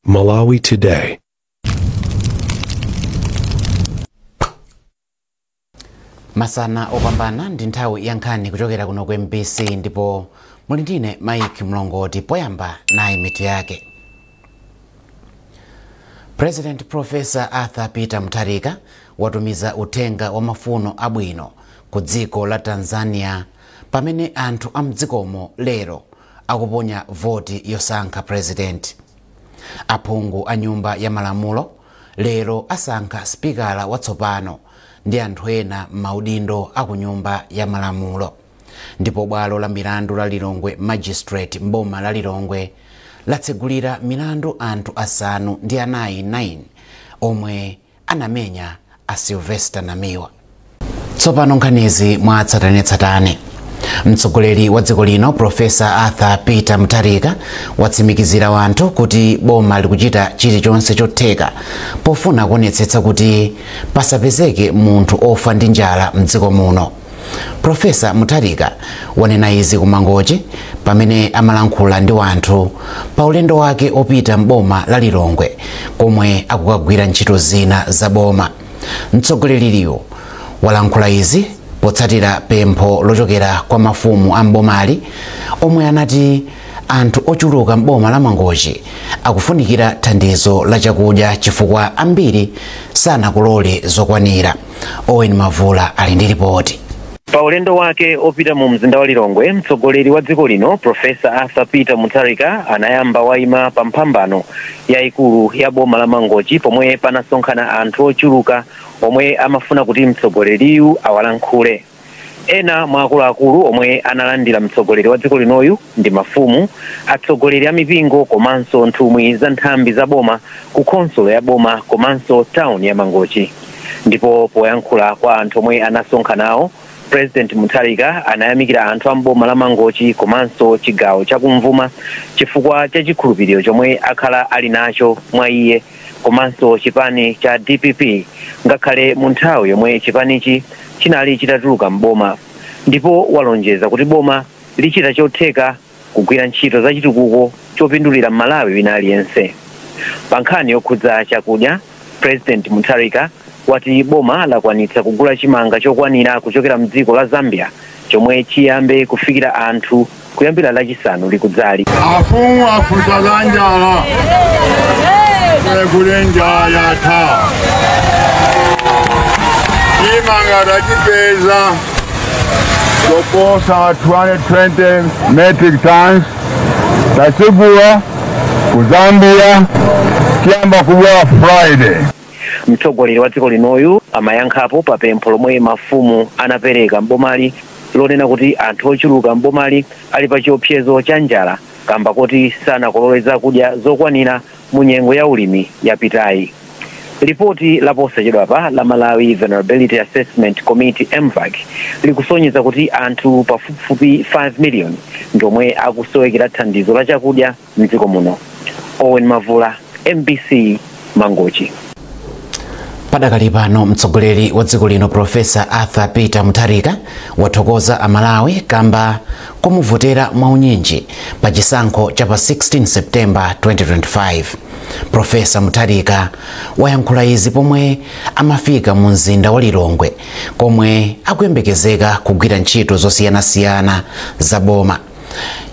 Malawi Today. Masana opambana ndi nthawi ya nkhani kuchokera kuno ku MBC, ndipo muli ndine Mike Mlongoti. Poyamba nayi mitu yake. President Professor Arthur Peter Mutharika watumiza uthenga wa mafuno abwino ku dziko la Tanzania pamene anthu a mdzikomo lero akuponya voti yosankha president. Aphungu a nyumba ya malamulo lero asankha spikala watsopano ndi anthu ena m'maudindo a ku nyumba ya malamulo. Ndipo bwalo la milandu la Lilongwe Magistrate mboma la Lilongwe latsegulira milandu anthu 9 9 omwe anamenya a Sylvester Namiwa. Tsopano nkhanizi mwatsatanetsatane. Mtsogoleri wa dziko lino Professor Arthur Peter Mutharika watsimikizira wanthu kuti boma likuchita chilichonse chotheka pofuna kuonetsetsa kuti pasapezeke munthu ofa ndi njala mdziko muno. Professor Mutharika wanena izi ku Mangochi pamene amalankhula ndi wanthu pa ulendo wake opita mboma la Lilongwe komwe akukagwira ntchito zina za boma. Mtsogoleriyo walankhula izi potsatira pempho lochokera kwa mafumu a mbomali omwe anati anthu ochuluka mboma la Mangochi akufunikira thandizo la chakudya chifukwa ambiri sanakolole zokwanira. Owen Mavula ali ndi ripoti. Pa ulendo wake opita mu mzinda wa Lilongwe, mtsogoleri wa dziko lino Professor Arthur Peter Mutharika anayamba waima pa mphambano yayikulu ya boma la Mangochi pomwe panasonkhana anthu ochuluka omwe amafuna kuti mtsogoleriyu awalankhule. Ena mwa akuluakulu omwe analandira mtsogoleri wa dziko linoyu ndi mafumu, atsogoleri a mipingo komanso nthumwi za nthambi za boma ku khonsolo ya boma komanso town ya Mangochi. Ndipo poyankhula kwa anthu omwe anasonkhanawo, President Mutharika anayamikira anthu a mboma la Mangochi komanso chigawo chakumvuma chifukwa cha chikhulupiriro chomwe akhala ali nacho mwa iye komanso chipani cha DPP ngakhale mu nthawi yomwe chipanichi chinali chitatuluka mboma. Ndipo walonjeza kuti boma lichita chotheka kugwira ntchito za chitukuko chopindulira Malawi wina aliyense. Pa nkhani yokhudza chakudya, President Mutharika wati boma lakwanitsa kugula chimanga chokwanira kuchokera mdziko la Zambia chomwe chiyambe kufikira anthu kuyambira lachisanu likudzali. Afumu afuta za njala kule njala yatha, chimanga tachipeza choposa 220 metric tons tachigula ku Zambia chiyamba kubwera Friday. Mtsogoleri wa dziko linoyu amayankhapo pa pempho lomwe mafumu anapereka mbomali lonena kuti anthu ochuluka mbomali ali pa chiopsezo cha njala kamba kuti sanakolole zakudya zokwanira mu nyengo ya ulimi yapitayi. Ripoti la posachedwapa la Malawi Vulnerability Assessment Committee MVAC likusonyeza kuti anthu pafupifupi 5 million ndomwe akusowekera thandizo la chakudya mdziko muno. Owen Mavula, MBC, Mangochi. Padakali pano mtsogoleri wa dziko lino Professor Arthur Peter Mutharika wathokoza Amalawi kamba komuvotera mwaunyinji pa chisankho cha pa 16 September 2025. Professor Mutharika wayankhula izi pomwe amafika mu mzinda wa Lilongwe komwe akuyembekezeka kugwira ntchito zosiyanasiyana za boma.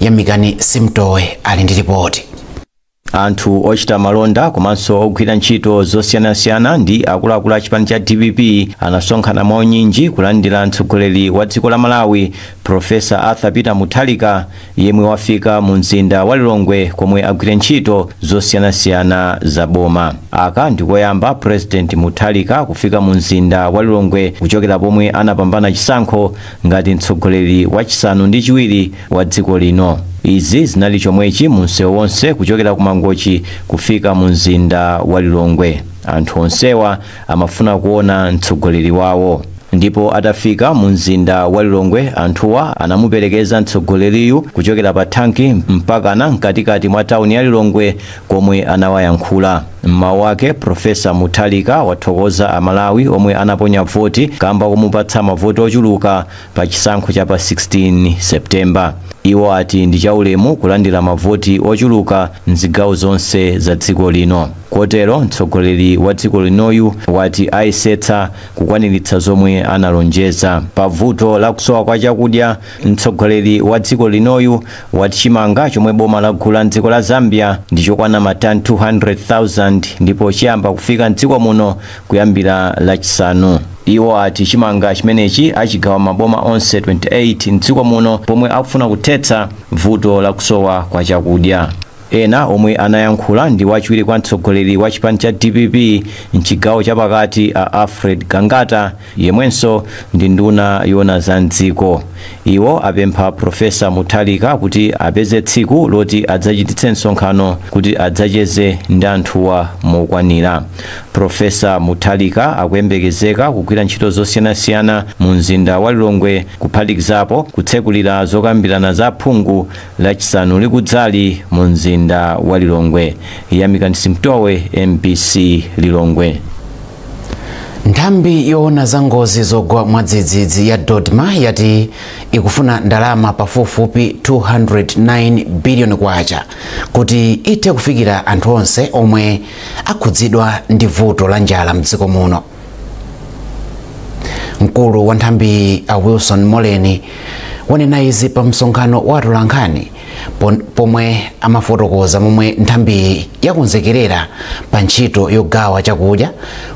Yamikani Simtowe ali ndi ripoti. Anthu ochita malonda komanso ogwira ntchito zosiyanasiyana ndi akuluakulu a chipani cha DPP anasonkhana mwaunyinji kulandira mtsogoleri wa dziko la Malawi Professor Arthur Peter Mutharika yemwe wafika mu mzinda wa Lilongwe komwe agwira ntchito zosiyanasiyana za boma. Aka ndikoyamba President Mutharika kufika mu mzinda wa Lilongwe kuchokera pomwe anapambana chisankho ngati mtsogoleri wachisanu ndi chiwiri wa dziko lino. Izi zinali chomwechi mu msewu wonse kuchokera ku Mangochi kufika mu mzinda wa Lilongwe. Anthu onsewa amafuna kuona mtsogoleri wawo. Ndipo atafika mu mzinda wa Lilongwe, anthuwa anamuperekeza mtsogoleriyu kuchokera pa thanki mpakana mkatikati mwa tawuni ya Lilongwe komwe anawayankhula. Mmawu ake, Profesa Mutharika wathokoza Amalawi omwe anaponya voti kamba komupatsa mavoti ochuluka pa chisankho cha pa 16 Septemba. Iwo ati ndi chaulemu kulandira mavoti ochuluka mzigawo zonse za dziko lino. Kotero mtsogoleri wa dziko linoyu wati ayesetsa kukwaniritsa zomwe analonjeza. Pa vuto la kusowa kwa chakudya, mtsogoleri wa dziko linoyu wati chimanga chomwe boma lagula mdziko la Zambia ndi chokwana matani 200,000 ndipo chiyamba kufika mdziko muno kuyambira Lachisanu. Iwo ati chimanga chimenechi achigawa maboma onse 28 mdziko muno pomwe akufuna kuthetsa vuto la kusowa kwa chakudya. Ena omwe anayankhula ndi wachiwiri kwa mtsogoleri wa chipani cha DPP mchigawo chapakati a Alfred Gangata, yemwenso ndi nduna yona za mdziko. Iwo apempha Profesa Mutharika kuti apeze tsiku loti adzachititse msonkhano kuti adzacheze ndi anthuwa mokwanira. Profesa Mutharika akuyembekezeka kugwira ntchito zosiyanasiyana mu mzinda wa Lilongwe, kuphatikizapo kutsekulira zokambirana za phungu Lachisanu likudzali mu mzinda wa Lilongwe. Yamikani Simtowe, MBC, Lilongwe. Nthambi yoona za ngozi zogwa mwadzidzidzi ya DoDMA yati ikufuna ndalama pafupifupi 209 biliyoni kwacha kuti ithe kufikira anthu onse omwe akhudzidwa ndi vuto la njala mdziko muno. Mkulu wa nthambi a Wilson Moleni wanena izi pa msonkhano wa atolankhani pomwe amafotokoza momwe nthambi yakonzekerera pa ntchito yogawa chakudya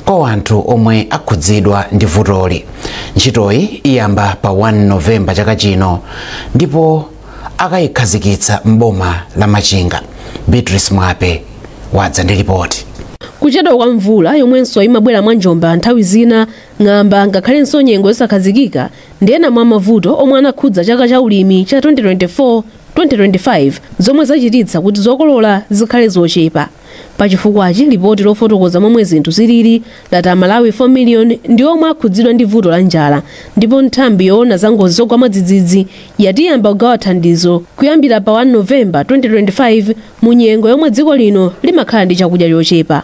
kwa anthu omwe akhudzidwa ndi vutoli. Ntchitoyi iyamba pa 1 Novemba chaka chino ndipo akayikhazikitsa mboma la Machinga. Beatrice Mwape wadza ndi ripoti. Kuchedwa kwa mvula yomwenso imabwera mwa njomba nthawi zina, ng'amba, ngakhalenso nyengo yosakhazikika ndi ena mwa mavuto omwe anakhudza chaka cha ulimi cha 2024 2025, zomwe zachititsa kuti zokolola zikhale zochepa. Pachifukwachi, lipoti lofotokoza momwe zinthu zilili lati Amalawi 4 million ndi omwe akhudzidwa ndi vuto la njala, ndipo nthambi yoona za ngozi zogwa mwadzidzidzi yati iyamba kugawa thandizo kuyambira pa 1 Novemba 2025 mu nyengo yomwe dziko lino limakhala ndi chakudya chochepa.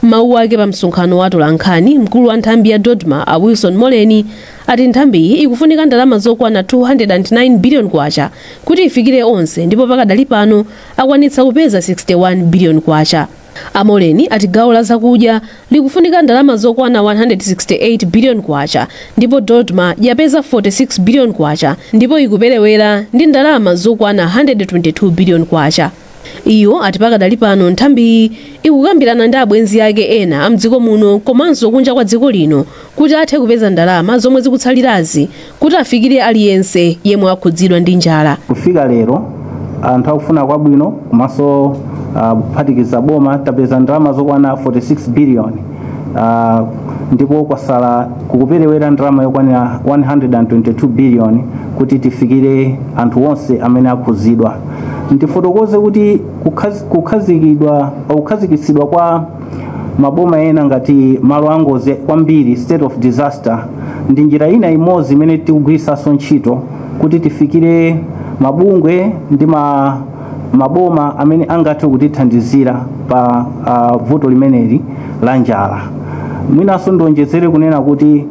Mawu ake pa msonkhano wa atolankhani, mkulu wa nthambi ya DoDMA a Wilson Moleni ati nthambiyi ikufunika ndalama zokwana 209 billion kwacha kuti ifikire onse, ndipo pakadali pano akwanitsa kupeza 61 billion kwacha. Amoleni ati gawo la zakudya likufunika ndalama zokwana 168 billion kwacha, ndipo DoDMA yapeza 46 billion kwacha ndipo ikuperewera ndi ndalama zokwana 122 billion kwacha. Iyo ati pakadali pano nthambiyi ikukambirana ndi abwenzi ake ena amdziko muno komanso kunja kwa dziko lino kuti athe kupeza ndalama zomwe zikutsalirazi kuti afikire aliyense yemwe akhudzidwa ndi njala. Kufika lero, anthu akufuna kwabwino komanso kuphatikiza boma tapeza ndalama zokwana 46 billion, ndipo kwasala kukuperewera ndalama yokwanira 122 billion kuti tifikire anthu onse amene akhudzidwa. Ndifotokoze kuti kukhazikitsidwa kwa maboma ena ngati malo angozi kwambiri, state of disaster, ndi njira ina imodzi imene tikugwiritsanso ntchito kuti tifikire mabungwe ndi maboma amene angathe kutithandizira pa vuto limeneli la njala. Mwinanso ndionjezere kunena kuti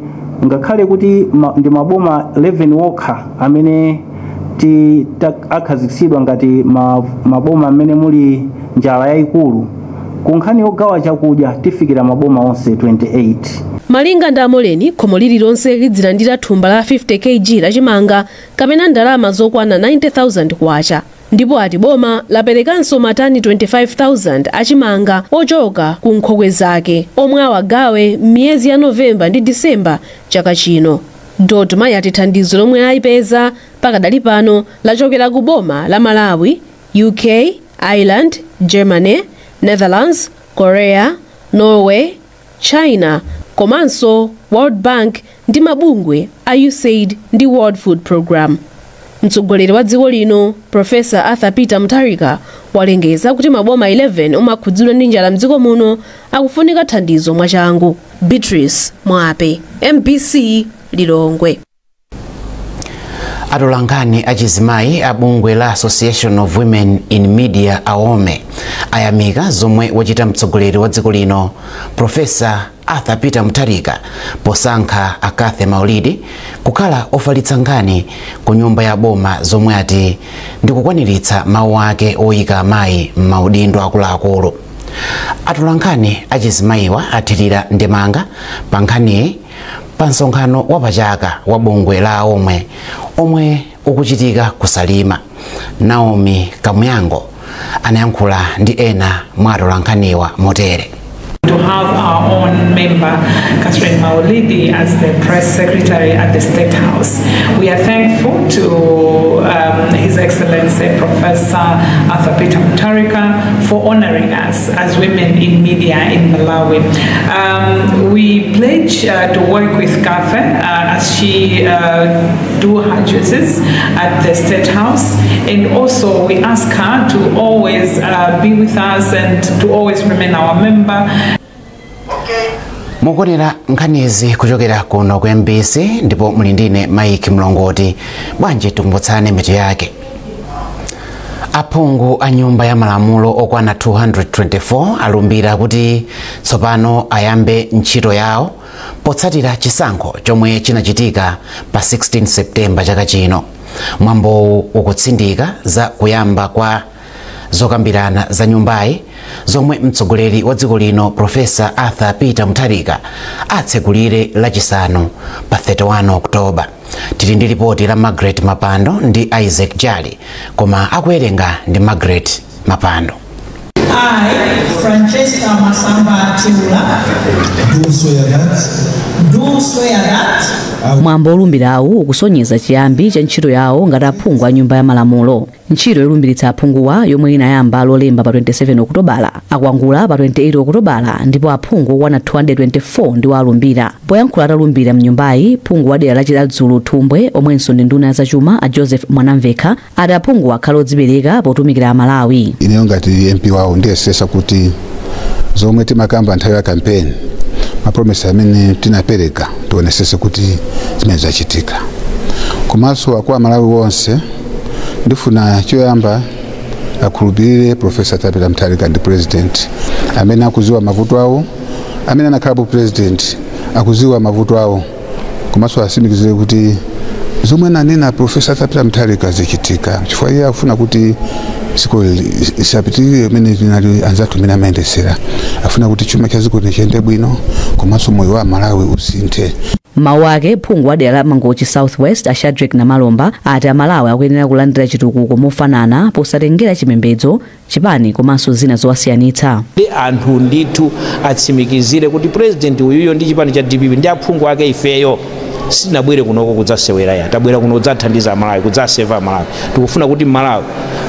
ngakhale kuti ndi maboma 11 wokha amene akhazikitsidwa ngati maboma amene muli njala yayikulu, ku nkhani yogawa chakudya tifikira maboma onse 28. Malinga ndi Amoleni, khomo lililonse lidzilandira thumba la 50 kg lachimanga kapena ndalama zokwana 90,000 kwacha, ndipo ati boma laperekanso matani 25,000 achimanga ochoka ku nkhokwe zake omwe awagawe m'miyezi ya Novemba ndi Disemba chaka chino. DoDMA yati thandizo lomwe ayipeza pakadali pano lachokera ku boma la Malawi, UK, Ireland, Germany, Netherlands, Korea, Norway, China komanso World Bank ndi mabungwe a USAID ndi World Food Program. Mtsogoleri wa dziko lino Profesa Arthur Peter Mutharika walengeza kuti maboma 11 omwe akhudzidwa ndi njala mdziko muno akufunika thandizo mwachangu. Beatrice Mwape, MBC, Lilongwe. Atolankhani achizimayi a bungwe la Association of Women in Media, AWOME, ayamika zomwe wachita mtsogoleri wa dziko lino, Profesa Arthur Peter Mutharika, posankha a Cathy Maulidi kukhala ofalitsa nkhani ku nyumba ya boma, zomwe ati ndikukwaniritsa mawu ake oyika amayi m'maudindo akuluakulu. Atolankhani achizimayiwa athirira ndemanga pa nkhaniyi pa msonkhano wapachaka wa bungwe la AWOME omwe ukuchitika kuSalima. Naomi Kamuyango anayankhula ndi ena mwa atolankhaniwa motere. To have our own member, Catherine Maulidi, as the press secretary at the State House. We are thankful to His Excellency Professor Arthur Peter Mutharika for honoring us as women in media in Malawi. We pledge to work with Cathy as she do her duties at the State House, and also we ask her to always be with us and to always remain our member. Mukuonera nkhanizi kuchokera kuno ku MBC ndipo muli ndine Mike Mlongoti. Bwanji tikumbutsane mitu yake. Aphungu a nyumba ya malamulo okwana 224 alumbira kuti tsopano ayambe ntchito yawo potsatira chisankho chomwe chinachitika pa 16 Septemba chaka chino. Mwambowu ukutsindika za kuyamba kwa zokambirana za nyumbayi zomwe mtsogoleri wa dziko lino, Profesa Arthur Peter Mutharika, atsekulire Lachisanu pa 31 Oktoba. Tili ndi ripoti la Margaret Mapando ndi Isaac Jali, koma akuwerenga ndi Margaret Mapando. I, Francesca Masamba Tiula, do swear that do swear that Mwambo olumbirawu ukusonyeza chiyambi cha ntchito yawo ngati aphungu a nyumba ya malamulo. Ntchito yolumbiritsa aphunguwa, yomwe inayamba Lolemba pa 27 Okutobala, akwangula pa 28 Okutobala, ndipo aphungu okwana 224 ndiwo alumbira. Poyankhula atalumbira mnyumbayi, phungu wa dera la Chiradzulu Thumbwe, omwenso ndi nduna ya zachuma, a Joseph Mwanamvekha, ati aphungu akhale odzipereka potumikira Amalawi. Ineyo ngati MP wawo ndiyesesa kuti zomwe timakamba nthawi ya kampeni, ma promise amene tinapereka, tionesese kuti zimene zachitika. Komanso akwa Malawi wonse, ndifuna choyamba akhulupirire Profesa Peter Mutharika ndi president amene akuziwa mavuto awo, amene anakhalapo president, akuziwa mavuto awo. Komanso asimikizire kuti zomwe ananena Profesa Peter Mutharika zichitika, chifukwa iye akufuna kuti dziko lisapitirire imene linali anzathu amene amayendesera. Afuna kuti chuma cha dziko chiyende bwino komanso moyo wa Malawi usinthe. Mawu ake, phungu wa dera la Mangochi South West, a Shadrack Namalomba, ati Amalawi akuyenera kulandira chitukuko mofanana posatengera chipembedzo, chipani komanso zina zowasiyanitsa. Ndi anthu ndithu atsimikizire kuti president uyuyo ndi chipani cha DPP ndi aphungu ake, ifeyo sitinabwere kunoko kudzasewera ya. Tabwera kuno kudzathandiza Amalawi, kudzaseva Amalawi. Tikufuna kuti Malawi,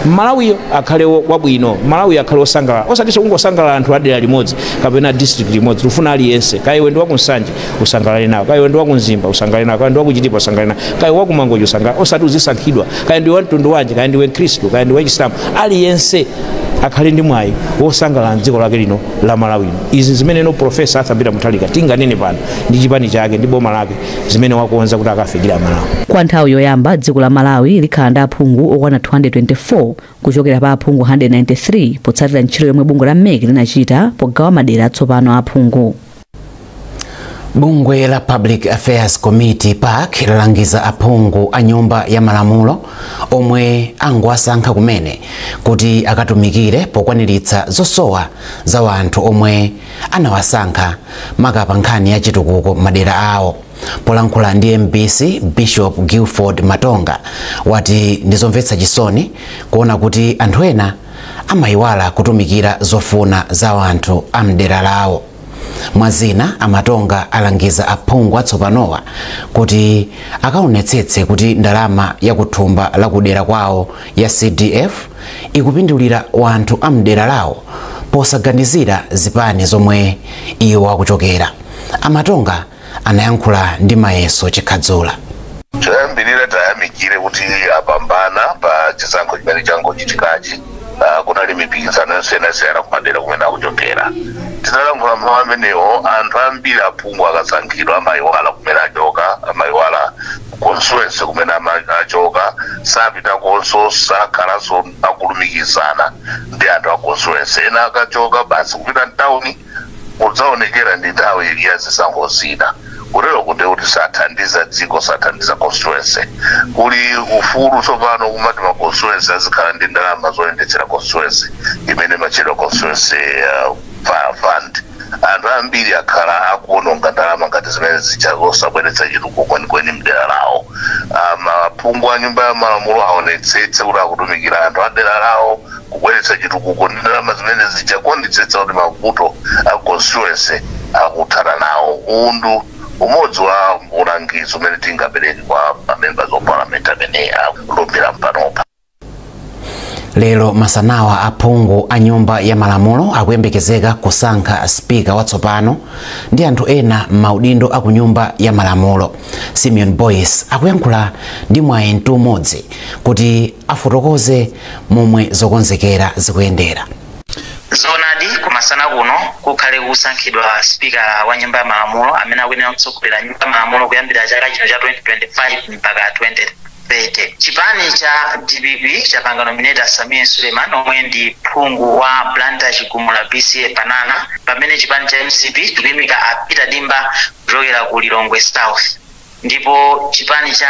Malawiyo akhale wabwino, Malawiyo akhale osangalala, osatinso kungosangalala anthu adera limodzi kapena district limodzi. Tikufuna aliyense, kaya iwe ndi wakuNsanje usangalale nawo, kaya iwe ndi wakuMzimba usangalale nawo, kaya ndi wakuChitipa usangalale nawo, kaya wakuMangochi usangalale, osati uzisankhidwa kaya ndiwe wamtundu wanji, kaya ndiwe Mkhristu, kaya ndiwe Chisilamu. Aliyense akhale ndi mwayi wosangalala mdziko lake lino la Malawi lino. Izi zimene no Profesa Arthur Peter Mutharika, tinganene pano, ndi chipani chake ndi boma lake, zimene wakonza kuti akafikira Malawi. Kwa nthawi yoyamba, dziko la Malawi likhala ndi aphungu okwana 224 kuchokera pa aphungu 193, potsatira ntchito yomwe bungwe la MEC linachita pogawa madera atsopano a aphungu. Bungwe la Public Affairs Committee, PAC, lalangiza aphungu a nyumba ya malamulo omwe angowasankha kumene kuti akatumikire pokwaniritsa zosowa za wanthu omwe anawasankha, maka pa nkhani ya chitukuko madera awo. Polankhula ndi MBC, Bishop Guilford Matonga wati ndizomvetsa chisoni kuona kuti anthu ena amayiwala kutumikira zofuna za wanthu amdera lawo. Mwazina, aMatonga alangiza aphungu atsopanowa kuti akaonetsetse kuti ndalama yakuthumba lakudera kwawo ya CDF ikupindulira wanthu amdera lawo posaganizira zipani zomwe iwo akuchokera. AMatonga anayankhula ndi Mayeso Chikhadzula. Choyambirira, tayamikire kuti apambana pa chisankho chimene changochitikachi. Kunali mipikisano yosiyanasiyana kumadera kumene akuchokera. Tinalankhula mawu amenewo. Anthu ambiri, aphungu akasankhidwa, amayiwala kumene achoka, amayiwala. Constituency kumene achoka sapitakonso, sakhalanso akulumikizana ndi anthu a constituency. Ena akachoka basi kupita mtawuni, kudzaonekera ndi nthawi ya zisankho zina. Kutero kunde kuti sathandiza dziko, sathandiza constituency. Kuli ufulu tsopano kumati ma constituency azikhala ndi ndalama zoyendetsera constituency imene machedwa constituency fund. Anthu ambiri akhala akuononga ndalama ngati zimene zija zosabweretsa chitukuko kwenikweni mdera lawo. Maphungu a Nyumba ya Malamulo aonetsetse kuti akutumikira anthu a dera lawo, kubweretsa chitukuko ndi ndalama zimene zija, kuonetsetsa kuti mavuto a constituency akuthana nawo. Undu umodzi wa ulangizo umene tingapereke kwa ma members of parliament amene akulumbira mpanopa. Lero masanawa, aphungu a Nyumba ya Malamulo akuyembekezeka kusankha spika watsopano ndi anthu ena m'maudindo aku Nyumba ya Malamulo. Simeon Boyce akuyankhula ndi Mwayi Mtumodzi kuti afotokoze momwe zokonzekera zikuyendera. Zoonadi, kumasana kuno kukhale kusankhidwa spika wa Nyumba ya Malamulo amene akuyenera kutsogolera Nyumba ya Malamulo kuyambira chaka chino cha 2025 mpaka 2030. Chipani cha DPP chapanga nominate Sameer Suleiman, omwe ndi phungu wa Blantyre Chigumula BCA Panana, pamene chipani cha MCP chikuyimika a Peter Dimba kuchokera ku Lilongwe South, ndipo chipani cha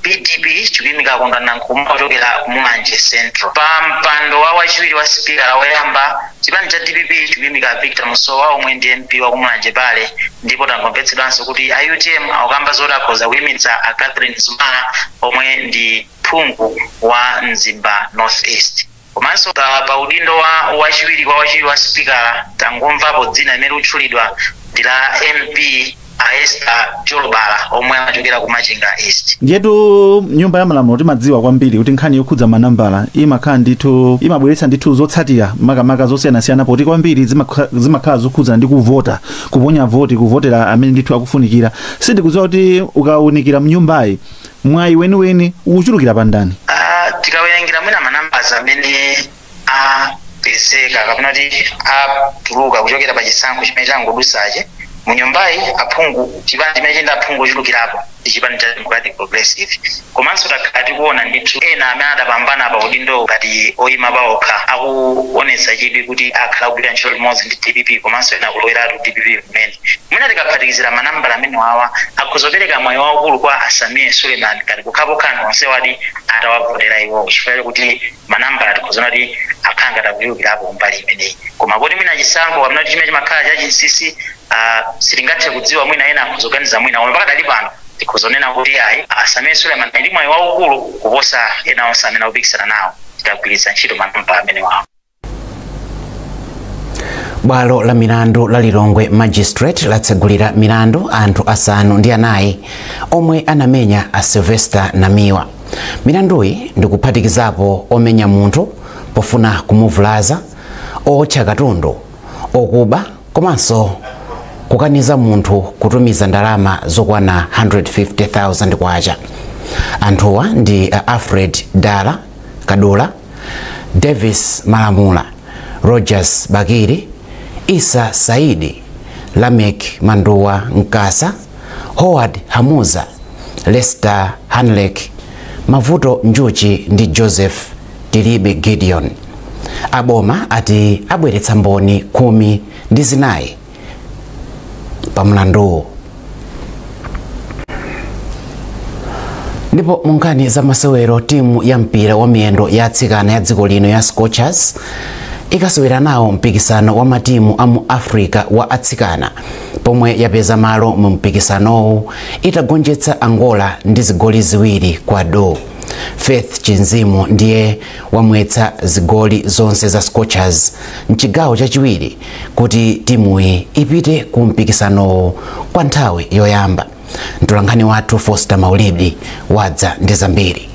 PDP chikuyimika Kondwani Nankhumwa kuchokera ku Mulanje Central. Pa mpando wa wachiwiri wa spika woyamba, chipani cha DPP chikuyimika Victor Musowa, omwe ndi MP wa kumulanje Bale, ndipo tangomvetsedwanso kuti a UTM akukamba zoti akhoza kuyimitsa a Catherine Zumala, omwe ndi phungu wa Mzimba North East. Komanso pa udindo wa wachiwiri kwa wachiwiri wa spikala, tangomvapo dzina limene likutchulidwa ndi la MP a Esther Jolobala, omwe amachokera ku Machinga East. Ndiyetu Nyumba ya Malamulo timadziwa kwambiri kuti nkhani yokhudza manambala imakhala ndithu, imabweretsa ndithu zotsatira makamaka zosiyanasiyana, poti kwambiri zimakhala zokhudzana ndi kuvota, kuponya voti, kuvotera amene ndithu akufunikira. Sindikudziwa kuti ukawunikira mnyumbayi, mwayi weniweni ukuchulukira pandani? Tikawerengera mwina manambala amene apezeka kapena kuti atuluka kuchokera pa chisankho chimene changodusache, mu nyumbayi aphungu, chipani chimene chili ndi aphungu ochulukirapo ndi chipani cha Democratic Progressive. Komanso takhala tikuona ndithu ena amene adapambana pa udindo ngati oyima paokha akuonetsa chidwi kuti akhala kugwira ntchito limodzi ndi DPP, komanso ena kuloweratu DPP kumene. Mwina tikaphatikizira manambala amene wawa, akhozopereka mwayi waukulu kwa a Sameer Suleiman ngati pokhapokha anthu onsewadi atawavotera iwowo, chifukwa kuti manambala tikhozaona kuti akhala ngati akuchulukirapo kumbali imeneyi. Koma kuti mwina chisankho kapena kuti chimene chimakhala chachinsinsi, sitingathe kudziwa, mwina ena akhozoganiza mwina, koma pakadali pano tikhozonena kuti ayi, a Sameer Suleiman ndi mwayi waukulu kuposa ena onse amene akupikisana nawo, tikagwiritsa ntchito manambala amene wawo. Bwalo la milandu la Lilongwe Magistrate latsegulira milandu anthu 4 omwe anamenya a Sylvester Namiwa. Milanduyi ndikuphatikizapo omenya munthu pofuna kumuvulaza, otcha katundu, okuba, komanso kukaniza munthu kutumiza ndalama zokwana 150,000 kwacha. Anthuwa ndi Alfred Dala Kadula, Davis Malamula, Rogers Bakiri, Isa Saidi, Lamek Manduwa Nkasa, Howard Hamuza, Lester Hanlek, Mavuto Njuchi ndi Joseph Tilibe Gideon. Aboma ati abweretsa mboni 14 pa mlanduwu. Ndipo mu nkhani za masewero, timu ya mpira wa miyendo ya atsikana ya dziko lino ya Scorchers ikasewera nawo mpikisano wa matimu a mu Africa wa atsikana, pomwe yapeza malo mu mpikisanowu itagonjetsa Angola ndi zigoli 2-2. Faith Chinzimu ndiye wamwetsa zigoli zonse za Scorchers mchigawo chachiwiri kuti timuyi ipite ku mpikisanowu kwa nthawi yoyamba. Mtolankhani wathu Foster Maulidi wadza ndi zambiri.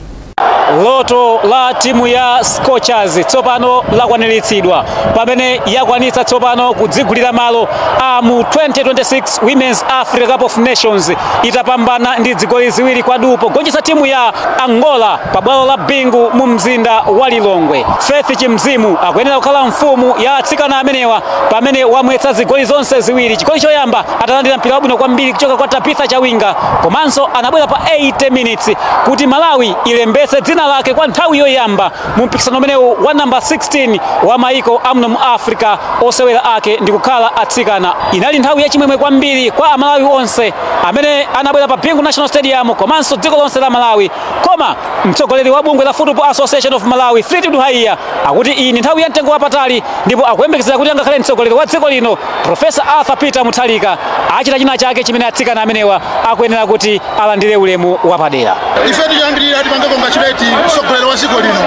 Loto la timu ya Scorchers tsopano lakwaniritsidwa pamene yakwanitsa tsopano kudzigulira malo a mu 2026 Women's Africa Cup of Nations itapambana ndi zigoli 2 kwa 0 pogonjetsa timu ya Angola pabwalo la Bingu mu mzinda wa Lilongwe. Faith Chimzimu akuyenera kukhala mfumu ya atsikana amenewa pamene wamwetsa zigoli zonse 2. Chigoli choyamba atalandira mpira wabwino kwambiri kuchoka kwa Tabitha Chawinga, komanso anabwera pa 80 minutes kuti Malawi ilembetse dzina lake kwa nthawi yoyamba mu mpikisano umenewu wa namba 16 wa maiko amuno mu Africa osewera ake ndi kukhala atsikana. Inali nthawi yachimwemwe kwambiri kwa Amalawi onse amene anabwera pa Bingu National Stadium komanso dziko lonse la Malawi. Koma mtsogoleri wa bungwe la Football Association of Malawi Fleetwood Haiya akuti iyi ni nthawi ya mtengo wapatali ndipo akuyembekezera kuti angakhale mtsogoleri wa dziko lino Professor Arthur Peter Mutharika achita china chake chimene atsikana amenewa akuyenera kuti alandire ulemu wapadera. Ife tiyambirira tipange congratulate mtsogoleri wa dziko lino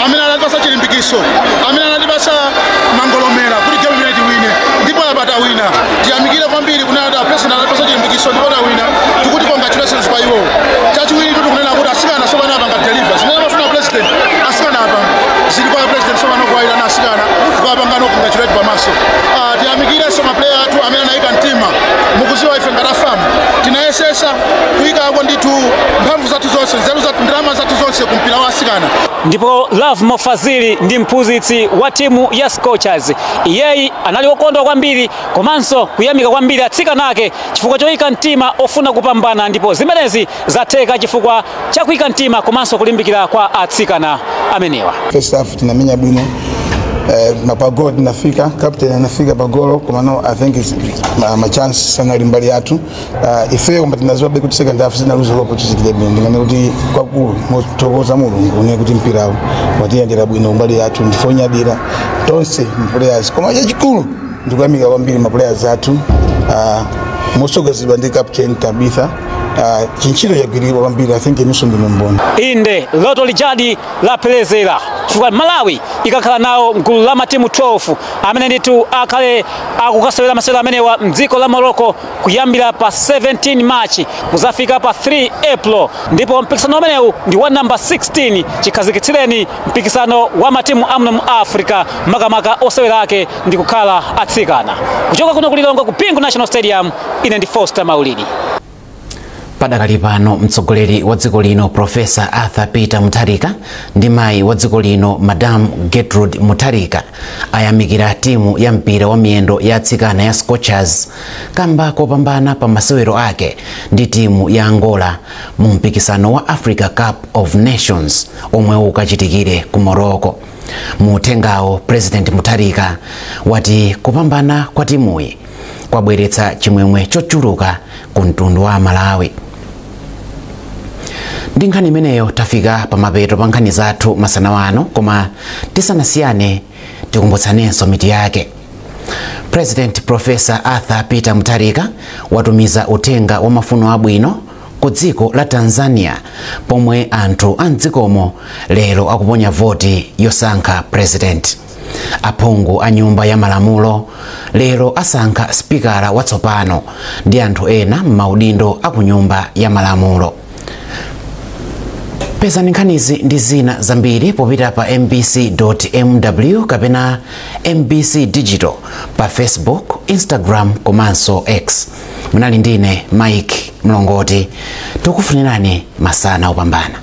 amene anatipasa chilimbikiso, amene anatipasa mangolomera kuti game imene tiwine, ndipo apata wina. Tiyamikire kwambiri kunena kuti president anatipasa chilimbikiso ndipo tawina, tikuti congratulations kwa iwo. Chachiwiri tikunena kuti asikana tsopano apanga deliver zimene amafuna president, asikana apanga zili kwa president tsopano kuwayitana asikana kuwapanga no congratulate pamaso. Tiyamikirenso maplayer athu amene anayika mtima mukuziwa ife ngati afamu tinayesesa kuyikako ndithu mphamvu zathu zonse, nzeru zathu, ndalama zathu zonse kumpira wa asikana. Ndipo Love Mofazili ndi mphunzitsi wa timu ya Scorchers. Iyeyi anali wokondwa kwambiri komanso kuyamika kwambiri atsikana ake chifukwa choyika mtima ofuna kupambana, ndipo zimenezi zatheka chifukwa cha kuyika mtima komanso kulimbikira kwa atsikana amenewa. First half tinamenya bwino, mapagolo tinafika, captain anafika pagolo, koma no I think it's ma chance sana limbali yathu. Ife koma tinaziwa be kuti second half sinaluza lopo tizikile bwino, ndingane kuti kwakulu mothokoza Mulungu ne kuti mpirawo watiyendera bwino mbali yathu, ndifonyadira tonse players, koma chachikulu ndikuyamika kwambiri ma players athu mosogozedwa ndi captain Tabitha. Chinchilo chagwirirwa kwambiri, I think inunso ndinu mboni. Inde loto lijadi lapelezera chifukwa Malawi ikakhala nawo mgulu la matimu 12 amene ndithu akhale akukasewera masewero amenewa mdziko la Morocco kuyambira pa 17 March kuzafika pa 3 April, ndipo mpikisano umenewu ndi wa namba 16 chikhazikitsireni mpikisano wa matimu amuno mu Africa makamaka osewera ake ndi kukhala atsikana. Kuchoka kuno kulilongwe ku Bingu National Stadium, ine ndi Foster Maulidi. Padakali pano mtsogoleri wa dziko lino Professor Arthur Peter Mutharika ndi mayi wa dziko lino Madam Gertrude Mutharika ayamikira timu ya mpira wa miyendo ya atsikana ya Scorchers kamba kopambana pa masewero ake ndi timu ya Angola mu mpikisano wa Africa Cup of Nations omwe ukachitikire ku Morocco. Mu uthengawo President Mutharika wati kupambana kwa timuyi kwabweretsa chimwemwe chochuluka ku mtundu wa Malawi. Ndi nkhani imeneyo tafika pamapeto pa nkhani zathu masana ano, koma tisanasiyane tikumbutsanenso miti yake. President Professor Arthur Peter Mutharika watumiza uthenga wa mafuno abwino ku dziko la Tanzania pomwe anthu a mdzikomo lero akuponya voti yosankha president. Aphungu a nyumba ya malamulo lero asankha spikala watsopano ndi anthu ena m'maudindo a ku nyumba ya malamulo. Pezani nkhanizi ndi zina zambiri popita pa mbc.mw kapena MBC Digital pa Facebook, Instagram komanso X. Munali ndine Mike Mlongoti, tikufunirani masana opambana.